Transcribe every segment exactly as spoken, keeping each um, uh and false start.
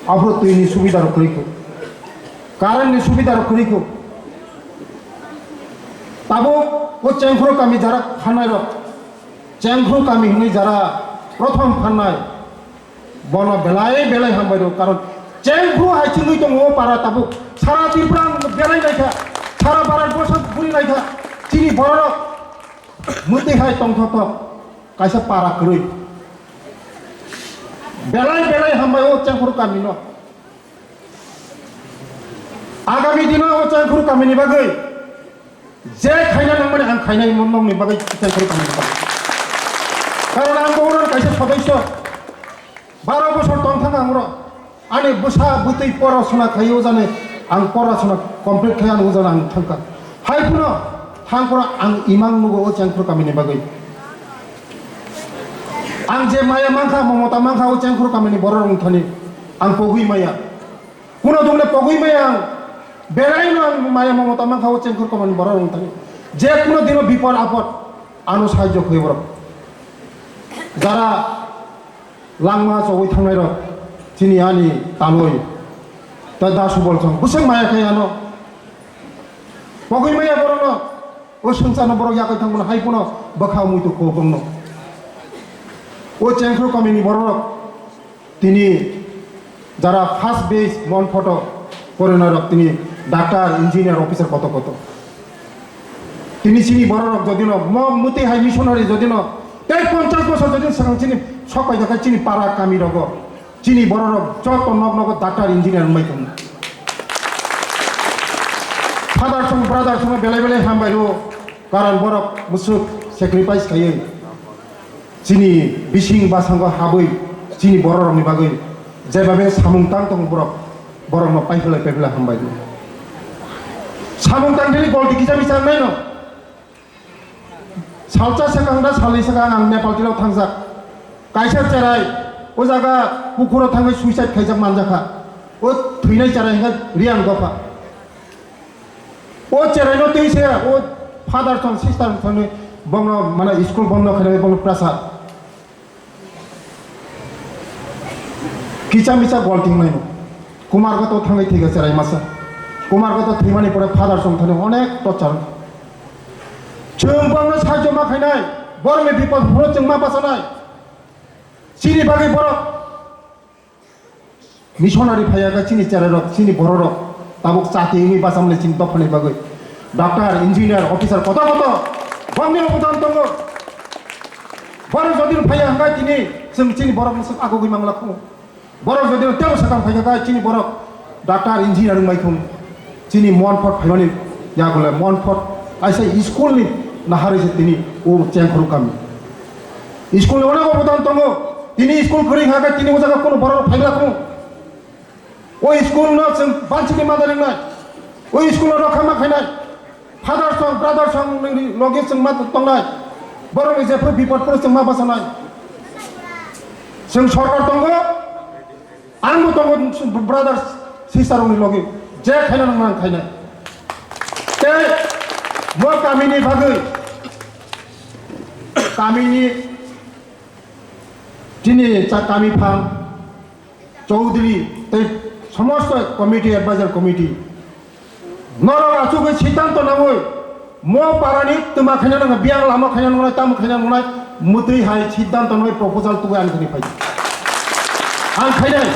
Aphuru twi ni subida rok kwrwi kho, current ni subida rok kwrwi kho. Tabuk o Chengkhuru kami jara phanai rok, Chengkhuru kami hwnwi jara prothom phanai, bono belai belai hambai rw, karon Chengkhuru hai chwngwi tongo o para tabuk. Sara Tripura ang belai naikha, sara Bharat borsho buri naikha, chini bororok mwtwi hai tongthok thok kaisa para kwrwi. Belai belai hambai o Chengkhuru kamino. Agami dino o Chengkhuru kamini bagwi je khaina nangmani ang khainai nokni bagwi Chengkhuru kamini bagwi. Karon ang bo oro kaisa sodosyo, baro bosor tong thang ang oro. Ani bwsa bwtwi porasona khai o jani ang porasona complete khai ano o jani ang thangkha. Hai phano thang phano ang imang nugo o Chengkhuru kamini bagwi. Ang je maya mankha, momota mankha o Chengkhuru kamini bororok thani ang pogwi maya. Kuno dukle pogwi maya ang, belaino ang maya momota mankha o Chengkhuru kamini bororok thani. Je kuno dino bipod apod ano sahajyo khaiwi borok. Jara langma chogwi thangnairok chini ani taloi ta da subol song bwswk maya khai ano. Pogwi maya borokno, o swngcharno borok yakwi thangmano hai phano bwkha muitu kho bongno. O Chengkhuru kamini bororok tini jara first batch mon photo porinairok tini doctor, engineer, officer koto koto. Tini chini bororok jodino mo mwtwi hai missionary jodino tei ponchash bosor jodino swkang chini sok paijak kha chini para kami rogo. Chini bororok joto nok nogo doctor, engineer wngmai tongo. Father song, brother song belai belai hambai rwo, karon borok bwswk sacrifice khaiwi chini bising basango habwi chini bororokni bagwi jebabe samung tang tongo borok, borokno paiphlai paiphlai hambai rwo. Samung tang thani golti kisa misa wngnaino. Salsa swkang da salni swkang ang Nepal twi rok thangjak. Kaisa cherai o jaga pukhuro thangwi suicide khaijak manjakha. O thwinai cherai hwnkhe Riang dopha. O cherai no twi se o father song sister songni bongno mane school bondo khainai bongno prasad. Kisa misa golting naino. Kumar goto thangwi thwiga cherai masa. Kumar goto thwimani pore father song thani onek torture. Chwng bongno sahajyo ma khainai, borokni bipod phuru chwng ma bachanai. Chini bagwi borok missionary phaiya khe chini cherai rok, chini borok rok. Tabuk chati wngwi bachamani chini dophani bagwi. Doctor, engineer, officer koto koto bongni obodan tongo. Borok jodi phaiya hwnkhe tini chwng chini borok mwswk agugwi mangla kho. Borok jodi tebo sakang phaikha khe chini borok doctor, engineer wngbai thung. Chini mon phot phaimani yagule mon phot kaisa school ni naharwi se tini o Chengkhuru kami. School ni onek obodan tongo. Tini school kwrwi hwnkhe tini o jaga kono borok phaila kho. O school no chwng banchini mada ringnai. O school no rokha ma khainai. Father song, brother song nini logi chwng ma tongnai. Borok ni jephru bipod phuru chwng ma bachanai. Chwng sorkar tongo. Ang bo tongo brother sister rok ni logi. Je khaina nang nang khainai. Tei bo kami ni bagwi. Kami ni chini cha kami phang. Chaudhary tei somosto committee, advisor committee, norok achugwi siddhanto nangwi mo parani twma khaina nangna, biyang lama khaina nangnai, tamo khaina nangnai, mwtwi hai siddhanto nangwi proposal tugwi ani thani phai. Ang khainai,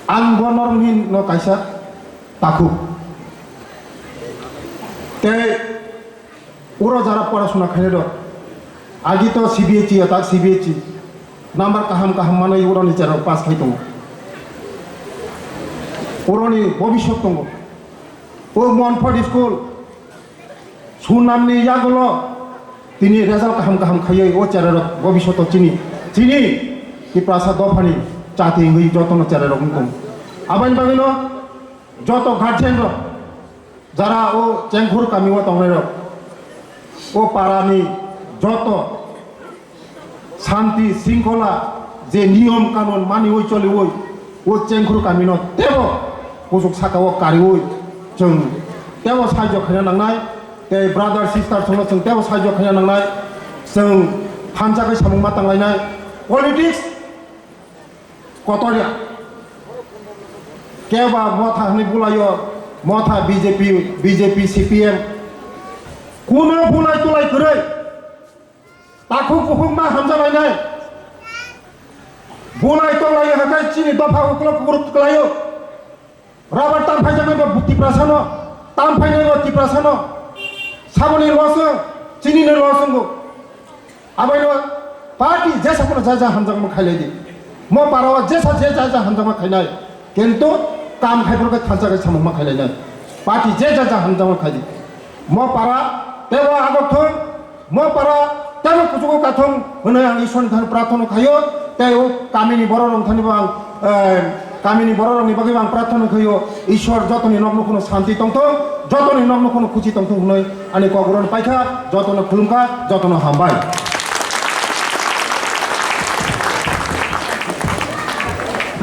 ang bo norokni no kaisa takhuk. Tei uro jara porasona khainai rok, agi to C B S E ya, tak C B S E number kaham kaham manwi uroni chera pass khai tongo. Uroni bobiswt tongo. O Mohanphat school sunamni yagulo tini result kaham kaham khaiwi o chera rok bobiswt chini, chini Tiprasa dophani chati wngwi jotono chera rok wng tongo. Aboni bagwino joto guardian rok, jara o Chengkhur kami o tongnai rok, o para ni joto shanti shringkhola je niyom kanun maniwi choliwi o Chengkhur kami no tebo kuchuk saka o kariwi chwng tebo sahajyo khaina nangnai, tei brother sister songno chwng tebo sahajyo khaina nangnai, chwng thansa khe samung ma tanglainai, politics Kotorya. Keba motha hwnwi bulaio, motha B J P, B J P, C P M. Kuno bulai tulai kwrwi. Takhuk bukhuk ma hamjalainai. Bulai tonglaio hwnkhe chini dopha uklok kukruk kwlaio. Rubber tam phaijaknai bo Tiprasano, tam phainai bo Tiprasano. Saboni loss wng, chinini loss wngo. Abaino party jesa phano ja ja hamjakma khailai di. Mo para o jesa je ja ja hamjakma khainai. Kintu kam khai phano khe thansa khe samung ma khailai nai. Party je ja ja hamjakma khai di. Mo para tebo agok thung, mo para tebo kuchugo kathung hwnwi ang Ishwarni thani prarthana khaio. Tei o kamini borok rok thani bo ang, eh, kamini borok rokni bagwi bo ang prarthana khaio. Ishwar jotoni nok nukhung santi tongthung, jotoni nok nukhung khusi tongthung hwnwi ani kok rok paikha, jotono khulumkha, jotono hambai.